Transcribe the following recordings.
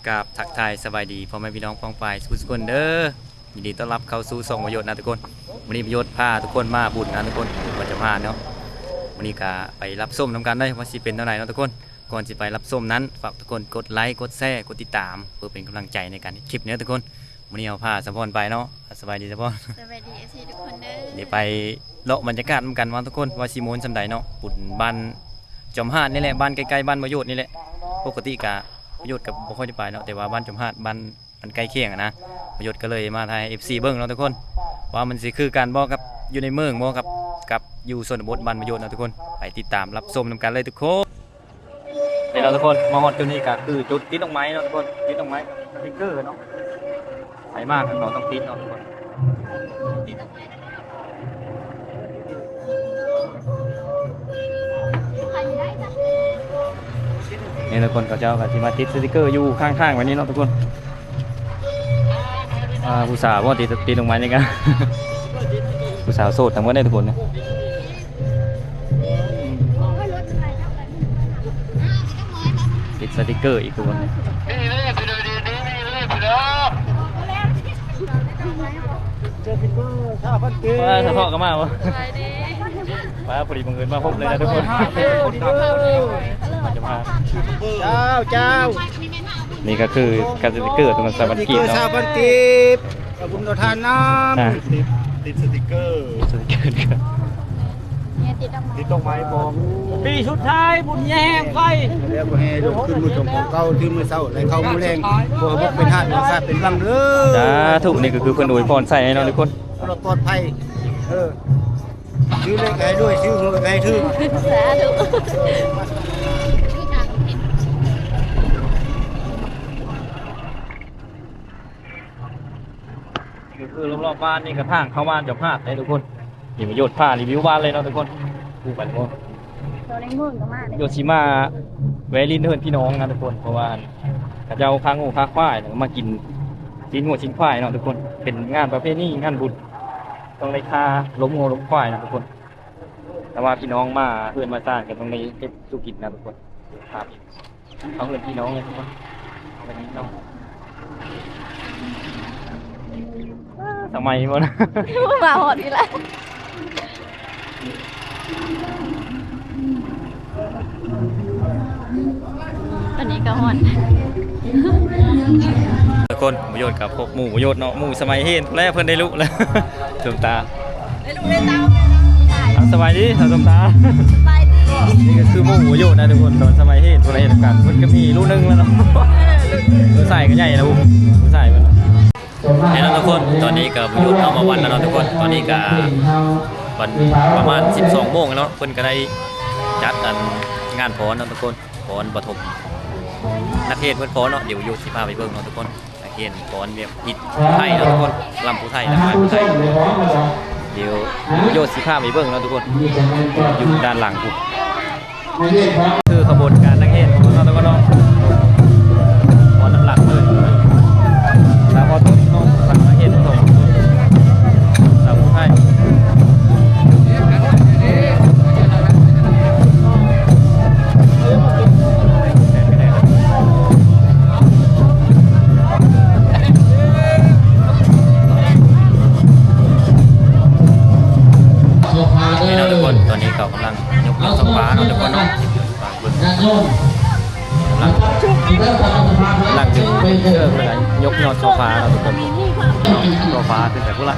ກາບທັກທາຍສະບາຍດີພໍ່ແມ່ພີ່ນ້ອງປ້ອງປາຍສູ່ຄົນເດີ. ຍິນດີຕ້ອນຮັບເຂົ້າສູ່ຊ່ອງປະໂຫຍດນະທຸກຄົນ. ມື້ນີ້ປະໂຫຍດພາທຸກຄົນມາບຸນນະທຸກຄົນ, ບຸນວັນຈຳພາດເນາະ. ມື້ນີ້ກະໄປຮັບຊົມນຳກັນເດີ ວ່າຊິເປັນແນວໃດເນາະທຸກຄົນ. ກ່ອນຊິໄປຮັບຊົມນັ້ນ ຝາກທຸກຄົນກົດໄລ ກົດແຊ ກົດຕິດຕາມ ເພື່ອເປັນກຳລັງໃຈໃນການເຮັດຄລິບເດີທຸກຄົນ. ມື້ນີ້ເອົາພາສະພອນໄປເນາະ. ສະບາຍດີສະພອນ. ສະບາຍດີເອັຟຊີທຸກຄົນເດີ. ດຽວໄປເລາະບັນຍາກາດນຳກັນວ່າທຸກຄົນ ວ່າຊິມ່ວນສ່ຳໃດເນາະ. ບຸນບ້ານຈອມຫາດນີ້ແຫຼະ, ບ້ານໃກ້ໆບ້ານປະໂຫຍດນີ້ແຫຼະ. ປົກກະຕິກະປະໂຫຍດກໍບໍ່ຄ່ອຍໄດ້ໄປເນາະ, ແຕ່ວ່າບ້ານຈອມຫາດ ບ້ານ ມັນໃກ້ຄຽງຫັ້ນນະ, ປະໂຫຍດກໍເລີຍມາຖ່າຍໃຫ້ເອັຟຊີເບິ່ງເນາະທຸກຄົນ ວ່າມັນຊິຄືກັນບໍ່ກັບຢູ່ໃນເມືອງ ບໍ່ກັບ ກັບຢູ່ຊົນນະບົດບ້ານປະໂຫຍດເນາະທຸກຄົນ. ໄປຕິດຕາມຮັບຊົມນຳກັນເລີຍທຸກຄົນ. ນີ້ເນາະທຸກຄົນ, ມາຮອດຈຸດນີ້ກໍຄືຈຸດຕິດດອກໄມ້ເນາະທຸກຄົນ, ຕິດດອກໄມ້ສະຕິກເກີເນາະ, ໃຜມາກໍຕ້ອງຕິດເນາະທຸກຄົນ. ນີ້ທຸກຄົນ ເຂົາເຈົ້າກໍຊິມາຕິດສະຕິກເກີຢູ່ຂ້າງທາງແບບນີ້ເນາະທຸກຄົນ. ອ່າ ຜູ້ສາວບໍ່ຕິດ ຕິດອອກມານີ້ກະ ຜູ້ສາວໂສດທັງໝົດເດ້ທຸກຄົນ. ຕິດສະຕິກເກີອີກທຸກຄົນ. ເຈົ້າ ສະເພາະກໍມາບໍ່? ສະບາຍດີ. ມາພໍດີບັງເອີນມາພົບເລີຍນະທຸກຄົນ. ເຈົ້າ ເຈົ້າ. ນີ້ກໍຄືການສະຕິກເກີຕົວນັ້ນ ຊາວພັນກີບເນາະ, ຊາວພັນກີບ. ຂອບຄຸນຕໍ່ທ່ານນຳ. ອ່າ ຕິດ ຕິດສະຕິກເກີ ຕິດສະຕິກເກີ. ຕິດດອກໄມ້ບອກ ປີສຸດທ້າຍບຸນແຍງໄຟ ແລ້ວບໍ່ແຫ່ລົງຂຶ້ນມື້ຊົງຂອງເກົ່າ ຖືມື້ເຊົ້າ ໄດ້ເຂົ້າມື້ແລງ ບໍ່ໃຫ້ບົກເປັນຫາດ ເປັນຊາດເປັນວັງເດີ. ສາທຸ. ນີ້ກໍຄືເພິ່ນອວຍພອນໃສ່ໃຫ້ເນາະທຸກຄົນ. ລອດປອດໄພ ເອີ ຊື້ເລກໃຫ້ດ້ວຍ ຊື້ຫວຍໃຫ້ຖືກ. ສາທຸ. ນີ້ກໍຄືລອບໆບ້ານນີ້ກໍທາງເຂົ້າບ້ານຈອມຫາດເດ້ທຸກຄົນ. ມີປະໂຫຍດພາຣີວິວບ້ານເລີຍເນາະທຸກຄົນ. ຜູ້ໄປທຸກຄົນ ໂຕໃນເມືອງກໍມາເດ້. ໂຍຊິມາແວ່ຫຼິ້ນເຮືອນພີ່ນ້ອງນະທຸກຄົນ ເພາະວ່າເຂົາເຈົ້າຄ້າງງົວຄ້າຄວາຍ ແລ້ວກໍມາກິນຊີ້ນງົວຊີ້ນຄວາຍເນາະທຸກຄົນ. ເປັນງານປະເພນີງານບຸນ ຕ້ອງໄດ້ຄາລົມງົວລົມຄວາຍນະທຸກຄົນ. ແຕ່ວ່າພີ່ນ້ອງມາເຮືອນມາຊານກໍຕ້ອງໄດ້ເຮັດສູ່ກິນນະທຸກຄົນ. ເອົາເຮືອນພີ່ນ້ອງເລີຍທຸກຄົນ ເອົາເຮືອນພີ່ນ້ອງ. ສະໄໝບໍ່ນະ ມາຮອດນີ້ລະ. ຕອນນີ້ກໍຮອດ ທຸກຄົນ. ປະໂຫຍດກັບພວກໝູ່ປະໂຫຍດເນາະ, ໝູ່ສະໄໝເຮນແລ້ວ ເພິ່ນໄດ້ລຸແລ້ວ. ສົມຕາ ໄດ້ລູກໄດ້ເຕົ້າແລ້ວເນາະ. ເອົາ ສະບາຍດີ ສາວສົມຕາ. ສະບາຍດີ. ນີ້ກໍຄືໝູ່ປະໂຫຍດນະທຸກຄົນ, ຕອນສະໄໝເຮນ ເພິ່ນເຮັດນຳກັນ ເພິ່ນກໍມີລູກໜຶ່ງແລ້ວເນາະ. ເອີ ລູກຊາຍກໍໃຫຍ່ແລ້ວ ລູກຊາຍເພິ່ນ. ເຫັນແລ້ວທຸກຄົນ, ຕອນນີ້ກໍປະໂຫຍດເຮົາມາວັດແລ້ວເນາະທຸກຄົນ. ຕອນນີ້ກໍປະມານສິບສອງໂມງແລ້ວເນາະ, ເພິ່ນກໍໄດ້ຈັດອັນງານຟ້ອນເນາະທຸກຄົນ, ຟ້ອນປະຖົມ ນັກຮຽນເພິ່ນຟ້ອນເນາະ. ດຽວປະໂຫຍດຊິພາໄປເບິ່ງເນາະທຸກຄົນ. ນັກຮຽນຟ້ອນແບບຮີດໄທເນາະທຸກຄົນ, ລຳຜູ້ໄທ ລຳໄທຜູ້ໄທ. ດຽວປະໂຫຍດຊິພາໄປເບິ່ງເນາະທຸກຄົນ, ຢູ່ດ້ານຫຼັງພຸ້ນ. ຄືຂະບວນການນັກຮຽນຂອງເຮົາເນາະທຸກຄົນເນາະ, ຟ້ອນນຳຫຼັງເລີຍ. ສາວພໍຕົ້ນເນາະ, ສາວນັກຮຽນປະຖົມ, ສາວຜູ້ໄທ. ນີ້ເນາະທຸກຄົນ, ຕອນນີ້ເຂົາກຳລັງຍົກ ຍົກໂຊຟາເນາະທຸກຄົນເນາະ. ເບິ່ງ ກຳລັງ ກຳລັງຈຶ່ງເຊີເພິ່ນ ຍົກຍອດໂຊຟາເນາະທຸກຄົນ. ໂຊຟາຂຶ້ນໄປພຸ້ນລະ,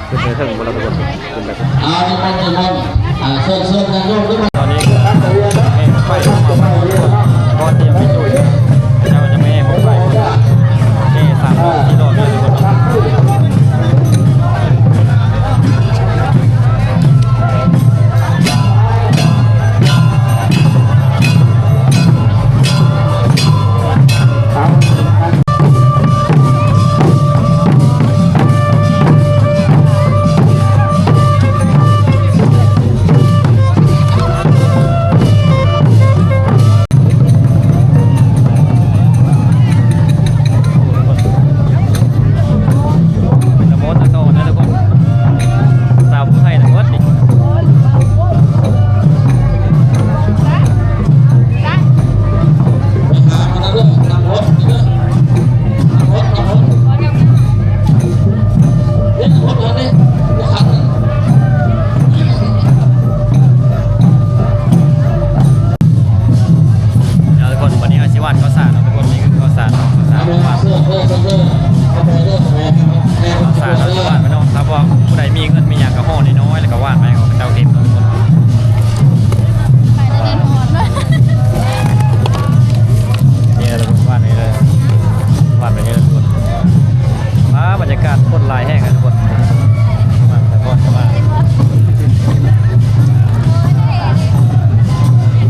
ຂຶ້ນໄປເທິງພຸ້ນລະທຸກຄົນ. ເອົາ ຕອນນີ້ກໍແຫ່ໄຟລົງມາ ກ່ອນທີ່ຈະໄປຈຸດ ເຈົ້າຈະມາແຫ່ໄຟ ແຫ່ສາມຮອບ ສີ່ຮອບ ເດີທຸກຄົນ. ສາດເນາະ ຊາວບ້ານເນາະ ຖ້າພວກຜູ້ໃດມີເງິນມີຫຍັງກໍຫໍ່ນ້ອຍໆ ແລ້ວກໍຫວ່ານໄປໃຫ້ເຂົາເຈົ້າເກັບເນາະ ໄປແລ້ວເດີນຮອດເລີຍ ນີ້ແຫຼະທຸກຄົນ ຫວ່ານນີ້ເລີຍ ຫວ່ານໄປນີ້ແຫຼະທຸກຄົນ. ອ່າ ບັນຍາກາດຄົນຫຼາຍແຮງເລີຍທຸກຄົນ ມາສະເພາະແຕ່ວ່າ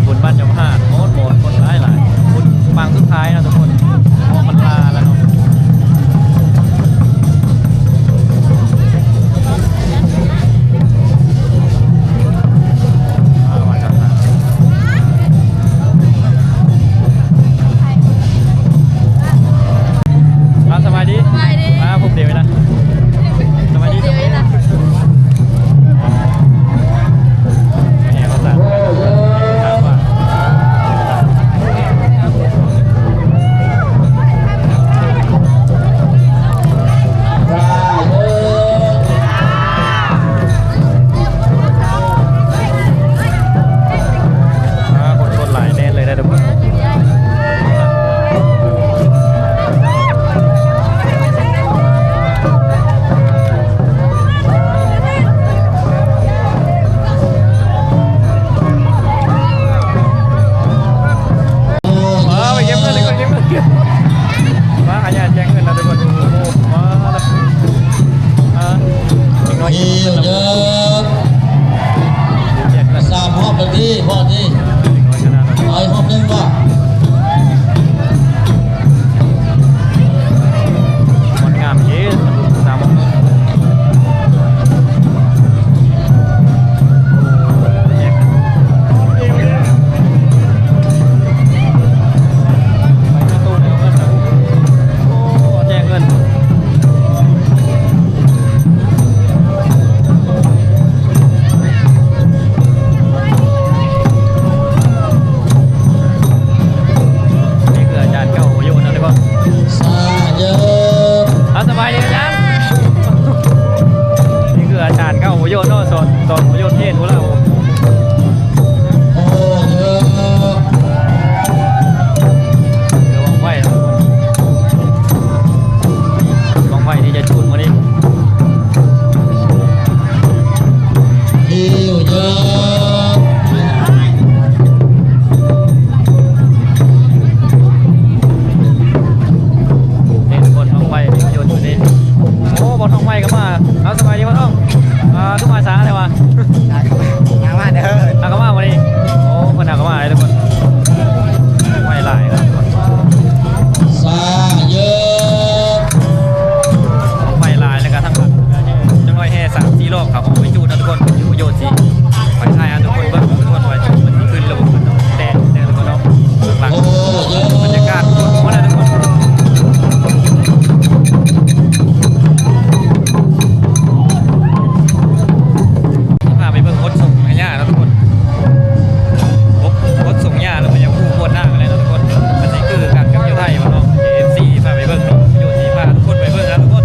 ບຸນບ້ານຈອມຫາດ ໂອ້ ຄົນຫຼາຍໆ ບຸນປາງສຸດທ້າຍເນາະທຸກຄົນ ເພາະມັນລາແລ້ວເນາະ. ອ່າ ສະບາຍດີ ສະບາຍດີ ອ່າ ພົບເດວນະ ສະບາຍດີ ພົບເດວນະ ແຫ່ພາສາ ອ່າ ຄົນ ຄົນຫຼາຍແໜ້ນເລີຍນະທຸກຄົນ. ວ້າວ ໄປເກັບເງິນ ໄປເກັບເງິນ ມາ ອາຍາແຈກເງິນແລ້ວທຸກຄົນ. ໂອ້ ວ້າວ ເດັກນ້ອຍ ມີຢູ່ເດີ ສາມຮອບແລ້ວຕິ ຮອບນີ້ ເອົາອີກຮອບໜຶ່ງບໍ່? ງາມເດ້ ສາມຮອບ. ແຈກເງິນ ນີ້ຄືອາຈານເກົ່າໂຫວຍົນເນາະທຸກຄົນ. ສາເຢີ ອ່າ ສະບາຍດີອາຈານ. ນີ້ຄືອາຈານເກົ່າໂຫວຍົນເນາະ ສອນ ສອນໂຫວຍົນເທດພຸ້ນລະ. ໂອ້ ເດີ ເດີ ບັ້ງໄຟ ບັ້ງໄຟທີ່ຈະຈູດມື້ນີ້. ນີ້ທຸກຄົນ ບັ້ງໄຟທີ່ມາໂຍນຢູ່ນີ້. ໂອ້ ບ່າວທອງໄຟກໍມາ. ເອົາ ສະບາຍດີບ່າວທອງ. ອ່າ ຄືມາຊ້າແທ້ວະ? ຫາກະມາເດີ ຫາກະມາມື້ນີ້. ໂອ້ ເພິ່ນຫາກະມາເລີຍທຸກຄົນ. ໄຟຫຼາຍເນາະ ສາເຢີ ໄຟຫຼາຍ ແລ້ວກະທັງ ຈັກໜ້ອຍແຫ່ສາມສີ່ລອບ ເຂົາເອົາໄປຈູດເນາະທຸກຄົນ. ຢູ່ໂຍຊິ ໄປຖ່າຍໃຫ້ທຸກຄົນເບິ່ງທຸກຄົນ ວ່າມັນຂຶ້ນຫຼືບໍ່ຂຶ້ນເນາະ. ແດດ ແດດທຸກຄົນເນາະ. ຫຼັງ ບັນຍາກາດຄົນມ່ວນເດີທຸກຄົນ. ພາໄປເບິ່ງຂົນສົ່ງຫຍ້າເນາະທຸກຄົນ. ຂົນ ຂົນສົ່ງຫຍ້າແລ້ວມັນຍັງຜູ້ໂຄດໜ້າກັນເລີຍເນາະທຸກຄົນ. ມັນຊິຄືກັນກັບຢູ່ໄທບໍ່ເນາະ? ເອັຟຊີພາໄປເບິ່ງເນາະ. ຢູ່ທີ່ພາທຸກຄົນໄປເບິ່ງນະທຸກຄົນ.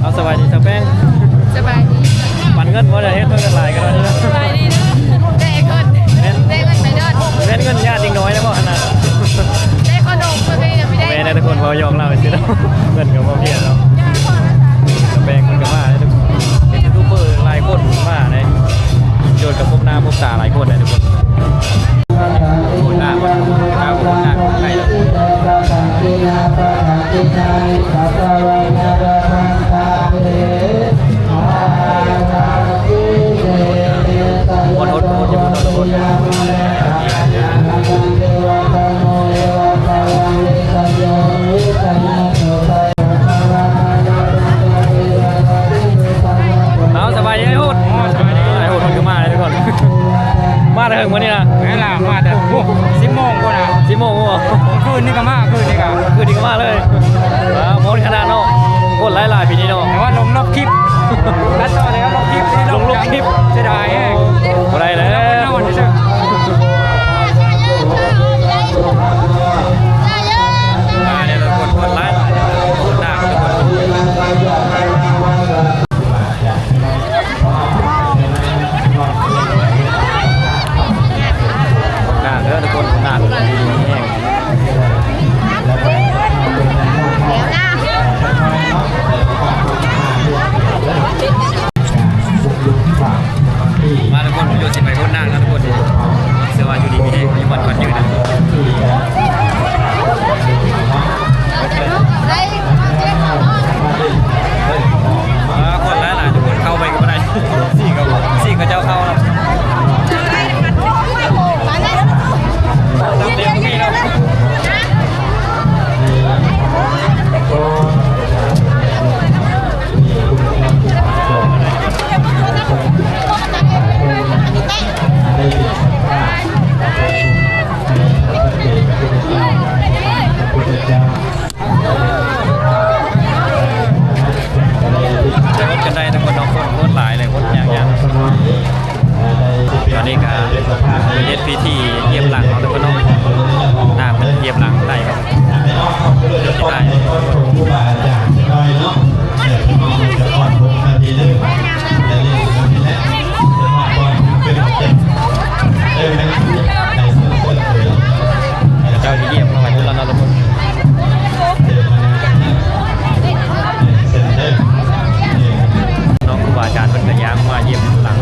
ເອົາ ສະບາຍດີສາວແປ້ງ. ສະບາຍດີ. ປັນເງິນບໍ່ໄດ້ ເຮັດເງິນຫຼາຍຂະໜາດນີ້ນະ. ສະບາຍດີເດີ. ແຕ່ເງິນ ແຕ່ເງິນໄປເດີ. ແມ່ນເງິນຍາດເດັກນ້ອຍນະບໍ່ຫັ້ນນະ. ແຕ່ຂະໜົມເພິ່ນກໍຍັງບໍ່ໄດ້. ແມ່ນນະທຸກຄົນ ເວົ້າຢອກລາວຊື່ເນາະ. ເງິນກໍບໍ່ພຽງເນາະ. ສາວແປ້ງເພິ່ນກໍມາເດີທຸກຄົນ. ເຫັນຢູທູບເບີຫຼາຍຄົນມາເດ້. ໂຍນກັບພົບໜ້າພົບຕາຫຼາຍຄົນເດ້ທຸກຄົນ. ໂອ້ ໜ້າຄົນ ໜ້າຄົນ ໜ້າຄົນໄທເນາະ. ໄດ້ພົບກັນໄດ້ທຸກຄົນເນາະ ຄົນ ຄົນຫຼາຍເລີຍ ຄົນຍາກໆ. ຕອນນີ້ກະເຮັດພິທີຢຽບຫຼັງເນາະທຸກຄົນເນາະ ນາງເພິ່ນຢຽບຫຼັງໄດ້ເນາະ ໄດ້. ເຈົ້າຊິຢຽບເຂົ້າໄປພຸ້ນແລ້ວເນາະທຸກຄົນ. ເນາະ ຄູບາອາຈານເພິ່ນກະຍ່າງມາຢຽບຫຼັງ.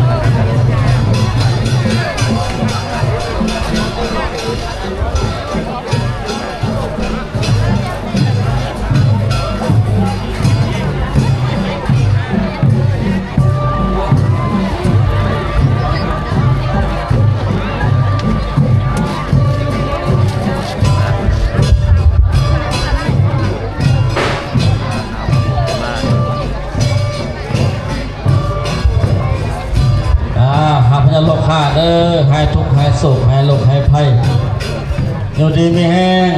ອາ ຫາພະຍາດໂລຄາເດີ ຫາຍທຸກຫາຍໂສກ ຫາຍໂລກຫາຍໄພ ຢູ່ດີມີແຮງ.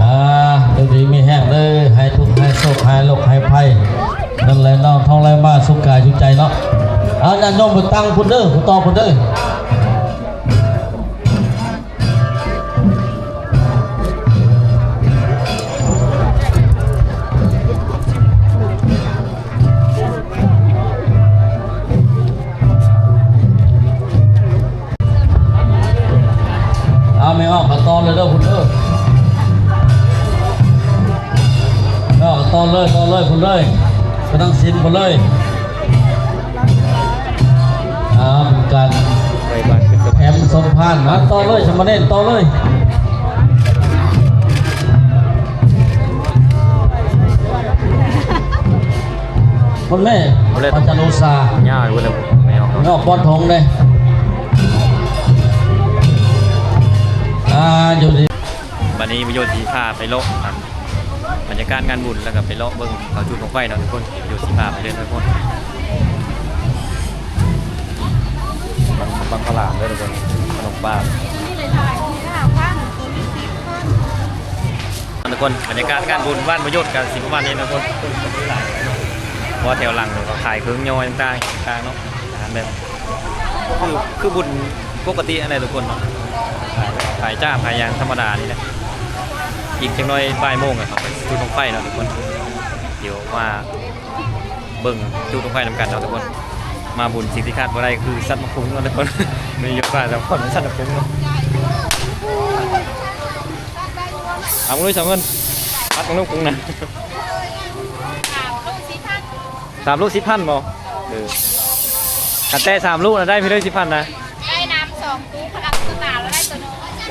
ອາ ຢູ່ດີມີແຮງເດີ ຫາຍທຸກຫາຍໂສກ ຫາຍໂລກຫາຍໄພ ເງິນໄຫຼນອງທອງໄຫຼມາ ສຸກກາຍສຸກໃຈເນາະ. ອາ ຍາດໂຍມໄປຕັ້ງພຸ້ນເດີ ຜູ້ຕໍ່ພຸ້ນເດີ. ເອົາແມ່ອອກກະຕໍ່ເລີຍເດີພຸ້ນເດີ ແມ່ອອກກະຕໍ່ເລີຍ ຕໍ່ເລີຍພຸ້ນເລີຍ ໄປທາງສິນພຸ້ນເລີຍ. ອ່າ ເປັນການແຖມສົມພານ ມາຕໍ່ເລີຍ ສາມະເນນ ຕໍ່ເລີຍ ຄົນແມ່ ພະຈັນອຸດສາ ຍາວຢູ່ເລີຍ ແມ່ອອກ ແມ່ອອກປ້ອນຖົງເດ້. ອ່າ ຢູ່ດີ ບັດນີ້ປະໂຫຍດຊິພາໄປເລາະ ບັນຍາກາດງານບຸນ ແລ້ວກະໄປເລາະເບິ່ງເຂົາຈູດບັ້ງໄຟເນາະທຸກຄົນ. ດຽວຊິພາໄປເດີທຸກຄົນ ບັ້ງ ບັ້ງຂ້າວຫຼາມເດີທຸກຄົນ ຂະໜົມປາກ ທຸກຄົນ. ບັນຍາກາດງານບຸນບ້ານປະໂຫຍດກະຊິປະມານນີ້ທຸກຄົນ ຄົນກະຫຼາຍ ເພາະວ່າແຖວຫຼັງກະຂາຍເຄື່ອງຍ່ອຍຕ່າງໆ ຕ່າງໆເນາະ ອາຫານແບບ ຄື ຄືບຸນປົກກະຕິຫັ້ນແຫຼະທຸກຄົນເນາະ ຂາຍຈ້າມຂາຍຫຍັງທຳມະດານີ້ແຫຼະ. ອີກຈັກໜ້ອຍບ່າຍໂມງກະເຂົ້າໄປຈູດບັ້ງໄຟເນາະທຸກຄົນ. ດຽວມາເບິ່ງຈູດບັ້ງໄຟນຳກັນເນາະທຸກຄົນ. ມາບຸນສິ່ງທີ່ຂາດບໍ່ໄດ້ຄືສັດມາຄຸງເນາະທຸກຄົນ ມີຢູ່ປ່າສາມຄົນສັດມາຄຸງເນາະ. ເອົາເລີຍສາວເງິນ ປັດມາລູກຄຸງນະ ສາມລູກສິບພັນບໍ່? ເອີ ຄັນແຕະສາມລູກນະ ໄດ້ພີເລີຍສິບພັນນະ ໄດ້ນ້ຳສອງຕູ້ ຄັນເອົາຕຸກກະຕາລະໄດ້ໂຕໜຶ່ງ ເ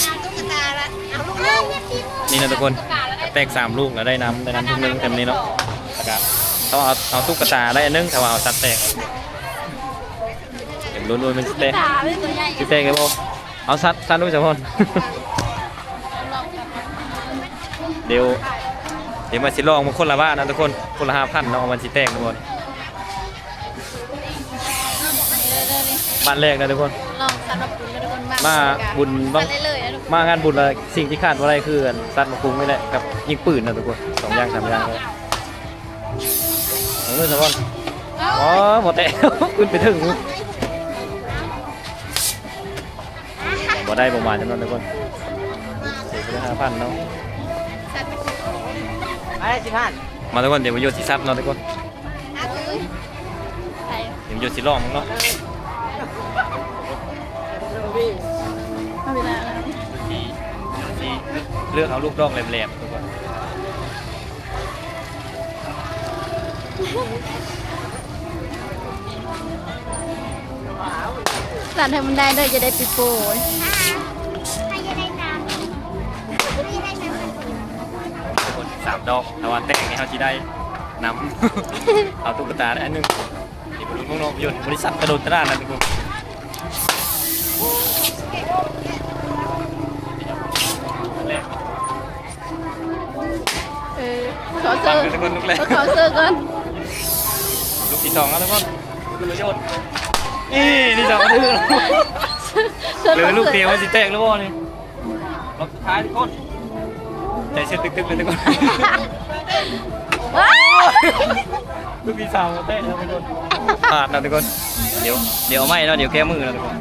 ອົາຕຸກກະຕາລະ ເອົາລູກໜຶ່ງ. ນີ້ນະທຸກຄົນ ແຕກສາມລູກລະໄດ້ນ້ຳ ໄດ້ນ້ຳທຸກໜຶ່ງແບບນີ້ເນາະ. ລະກະຕ້ອງເອົາ ເອົາຕຸກກະຕາໄດ້ອັນໜຶ່ງ ຖ້າວ່າເອົາສັດແຕກ ເຫັນລຸ້ນວ່າມັນຊິແຕກ ຊິແຕກໄດ້ບໍ່? ເອົາສັດ ສັດລູກສາວພອນ ດຽວ ດຽວມາຊິລອງເບິ່ງຄົນລະບາດນະທຸກຄົນ ຄົນລະຫ້າພັນເນາະ ວ່າມັນຊິແຕກບໍ່ນີ້. ບ້ານແລກນະທຸກຄົນ ລອງສັດມາປຸງນະທຸກຄົນ ມາບຸນ ມາງານບຸນລະ ສິ່ງທີ່ຂາດບໍ່ໄດ້ຄືອັນສັດມາປຸງນີ້ແຫຼະ ກັບຍິງປືນນະທຸກຄົນ ສອງຢ່າງສາມຢ່າງເລີຍ. ເອົາເລີຍສາວພອນ ອໍ ບໍ່ແຕະ ຂຶ້ນໄປເທິງພຸ້ນ. ບໍ່ໄດ້ ບໍ່ມາຈຳນວນທຸກຄົນ ເສຍໄປຫ້າພັນເນາະ ມາໄດ້ສິບພັນ ມາທຸກຄົນ ດຽວປະໂຫຍດຊິສັດເນາະທຸກຄົນ ດຽວປະໂຫຍດຊິລອງເນາະ ເອົາເວລາ ຊິ ຊິເລືອກເອົາລູກດອກແຫຼມໆ ທຸກຄົນ. ຕັດໃຫ້ມັນໄດ້ເດີ ຈະໄດ້ປີໂປ້. ສາມດອກ ຖ້າວ່າແຕກນີ້ເຮົາຊິໄດ້ນ້ຳ ເອົາຕຸກກະຕາໄດ້ອັນໜຶ່ງ. ນີ້ບໍ່ຮູ້ເນາະ ຢູ່ບໍລິສັດກະໂດດຕະຫຼາດນະທຸກຄົນ. ແລະ ຂໍເຊີ ເບິ່ງທຸກຄົນ ລຸກແລ້ວ ຂໍເຊີກ່ອນ ລຸກທີສອງແລ້ວທຸກຄົນ ຄຸນປະໂຫຍດ ນີ້ ທີສອງ ເຊີ ເຊີ ຫຼືລູກດຽວມັນຊິແຕກຫຼືບໍ່ນີ້ ລອບສຸດທ້າຍທຸກຄົນ ໃຈເຕັ້ນຕຶກໆເລີຍທຸກຄົນ ວ້າ ລູກທີສາມແຕກແລ້ວທຸກຄົນ ພາດແລ້ວທຸກຄົນ ດຽວ ດຽວເອົາໃໝ່ເນາະ ດຽວແກ້ມືເນາະທຸກຄົນ.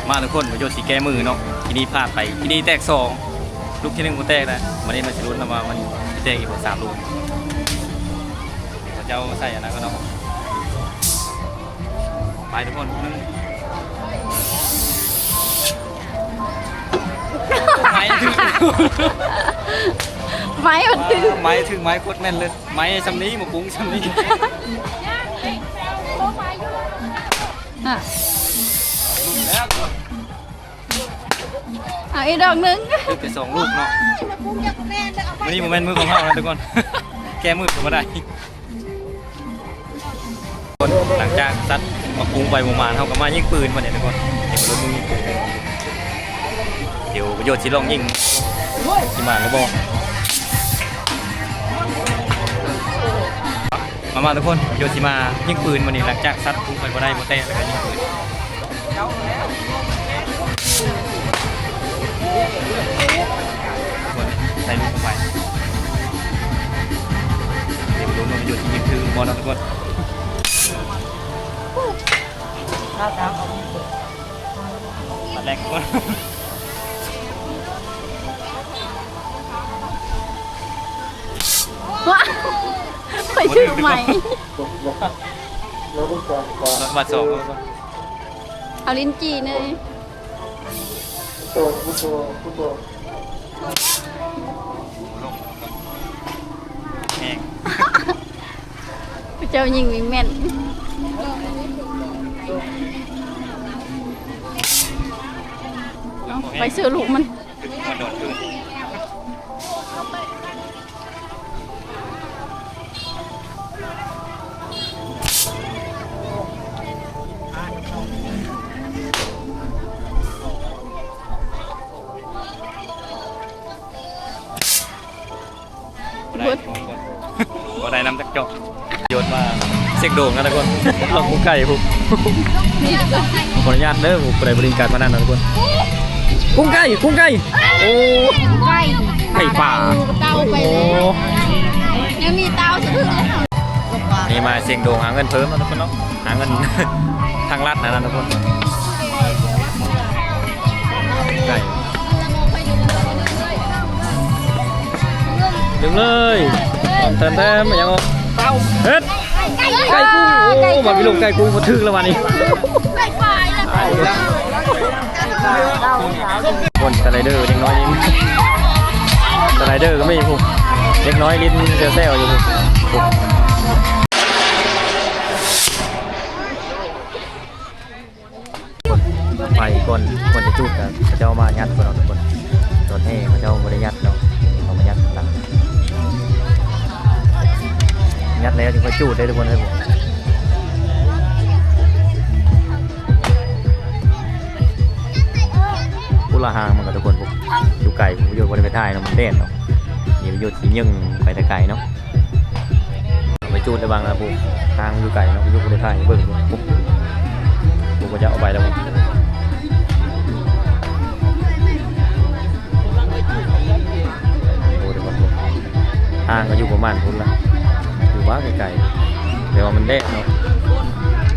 ມາທຸກຄົນ ປະໂຫຍດຊິແກ້ມືເນາະ ທີ່ນີ້ພາດໄປ ທີ່ນີ້ແຕກສອງ ລູກທີໜຶ່ງບໍ່ແຕກນະ ບາດນີ້ມັນຊິລຸ້ນນຳວ່າມັນຊິແຕກອີກບໍ່ ສາມລູກ ເຂົາເຈົ້າໃສ່ອັນນັ້ນກ່ອນເນາະ ໄປທຸກຄົນ ໜຶ່ງ ໄມ້ຖືກ ໄມ້ມັນຖືກ ໄມ້ຖືກ ໄມ້ໂຄດແມ່ນເລີຍ ໄມ້ຊ່ຳນີ້ ໝາກກຸ້ງຊ່ຳນີ້ ອ່ະ ເອົາອີກດອກໜຶ່ງ ຖືກໄປສອງລູກເນາະ ມື້ນີ້ບໍ່ແມ່ນມື້ຂອງເຮົານະທຸກຄົນ ແກ້ມືກໍບໍ່ໄດ້. ຫຼັງຈາກຊັດໝາກກຸ້ງໄປບໍ່ໝານ ເຮົາກໍມາຍິງປືນບັດນີ້ທຸກຄົນ ເຫັນບໍ່ ລຸ້ນຍິງປືນ ດຽວປະໂຫຍດຊິລອງຍິງ ຊິໝານຫຼືບໍ່ ມາໆ ທຸກຄົນ ປະໂຫຍດຊິມາຍິງປືນບັດນີ້ ຫຼັງຈາກຊັດກຸ້ງໄປບໍ່ໄດ້ ບໍ່ແຕກ ແລ້ວກໍຍິງປືນ ໃສ່ລູກລົງໄປ ດຽວມາລຸ້ນວ່າປະໂຫຍດຊິຍິງຖືກບໍ່ເນາະທຸກຄົນ ມາແລກກ່ອນ ວ້າ ຂ້ອຍຖືກໄມ້ ບາດສອງ ເອົາລິ້ນຈີ່ເລີຍ ແຮງ ເຈົ້າຍິງນີ້ແມ່ນ ເອົາ ໄປເຊື່ອລູກມັນ ບໍ່ໄດ້ ບໍ່ໄດ້ນຳຈັກຈອກ ໂຍນມາເຊັກໂດງນະທຸກຄົນ ລອງກຸ້ງໄກ່ພຸ້ນ ຂໍອະນຸຍາດເດີ ຜູ້ໃດບໍ່ຫຼິ້ນການພະນັນນະທຸກຄົນ ກຸ້ງໄກ່ ກຸ້ງໄກ່ ໂອ້ ໄກ່ ໄກ່ປ່າ ເຕົາໄປແລ້ວ ໂອ້ ຍັງມີເຕົາສະເພາະ ນີ້ມາເຊັງດວງຫາເງິນເພີ່ມເນາະທຸກຄົນເນາະ ຫາເງິນທາງລັດຫັ້ນນະທຸກຄົນ ໄກ່ ດຶງເລີຍ ແຖມໆ ຫຍັງ ເຮັດ ໄກ່ກຸ້ງ ໂອ້ ມາມີລົງໄກ່ກຸ້ງ ບໍ່ຖືກແລ້ວບາດນີ້ ໄກ່ປ່າ ຄົນສະໄລເດີເດັກນ້ອຍນີ້ ສະໄລເດີກໍມີພຸ້ນ ເດັກນ້ອຍຫຼິ້ນແຊວໆຢູ່ພຸ້ນ ໄຟກ່ອນ ກ່ອນຈະຈູດກໍເຂົາເຈົ້າມາຍັດກ່ອນເນາະທຸກຄົນ ຕອນແຫ່ເຂົາເຈົ້າບໍ່ໄດ້ຍັດເນາະ ເຂົາມາຍັດຫຼັງ ຍັດແລ້ວຈຶ່ງຄ່ອຍຈູດເດ້ທຸກຄົນເອີຍ ພຸ້ນລະ ຫາງມັນກໍທຸກຄົນ ຢູ່ໄກພຸ້ນ ປະໂຫຍດບໍ່ໄດ້ໄປຖ່າຍເນາະ ມັນແດດເນາະ ນີ້ປະໂຫຍດຊິຍິງໄປແຕ່ໄກເນາະ ໄປຈູດໄດ້ບັງນະ ຜູ້ ຫາງຢູ່ໄກເນາະ ປະໂຫຍດບໍ່ໄດ້ຖ່າຍໃຫ້ເບິ່ງ ຜູ້ ຜູ້ກໍຈະເອົາໄປແລ້ວ ໂອ້ ເດີ ຫາງກໍຢູ່ປະມານພຸ້ນລະ ຢູ່ບ້ານໄກໆ ແຕ່ວ່າມັນແດດເນາະ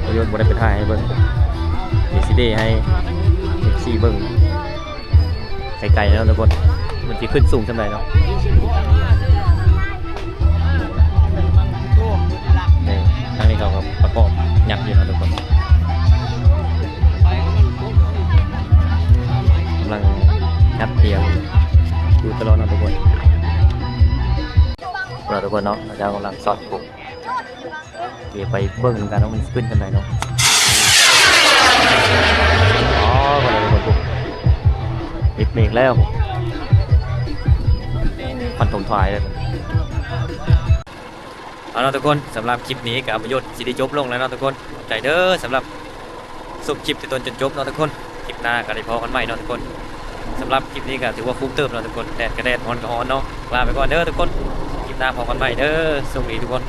ປະໂຫຍດບໍ່ໄດ້ໄປຖ່າຍໃຫ້ເບິ່ງ ດຽວຊິເດໃຫ້ເອັຟຊີເບິ່ງໄກໆເນາະທຸກຄົນ ມັນຊິຂຶ້ນສູງສ່ຳໃດເນາະ. ນີ້ ທາງນີ້ເຂົາກໍປະກອບຍັດຢູ່ເນາະທຸກຄົນ ກຳລັງຍັດຕຽມຢູ່ຕະຫຼອດເນາະທຸກຄົນ ເນາະທຸກຄົນເນາະ ເຂົາເຈົ້າກຳລັງຊອດຜົມ ດຽວໄປເບິ່ງນຳກັນວ່າມັນຊິຂຶ້ນສ່ຳໃດເນາະ ອໍ ເບິ່ງ ເບິ່ງ ເບິ່ງ ຕິດເມກແລ້ວ ຄວັນຖົມທວາຍເລີຍ. ເອົາເນາະທຸກຄົນ ສຳລັບຄລິບນີ້ກໍປະໂຫຍດຊິໄດ້ຈົບລົງແລ້ວເນາະທຸກຄົນ ຂອບໃຈເດີສຳລັບ ຊົມຄລິບແຕ່ຕົ້ນຈົນຈົບເນາະທຸກຄົນ. ຄລິບໜ້າກໍໄດ້ພໍ້ກັນໃໝ່ເນາະທຸກຄົນ. ສຳລັບຄລິບນີ້ກໍຖືວ່າຄຸ້ມເຕີບເນາະທຸກຄົນ. ແດດກໍແດດ ຮ້ອນກໍຮ້ອນເນາະ. ລາໄປກ່ອນເດີທຸກຄົນ. ຄລິບໜ້າພໍ້ກັນໃໝ່ເດີ. ໂຊກດີທຸກຄົນ.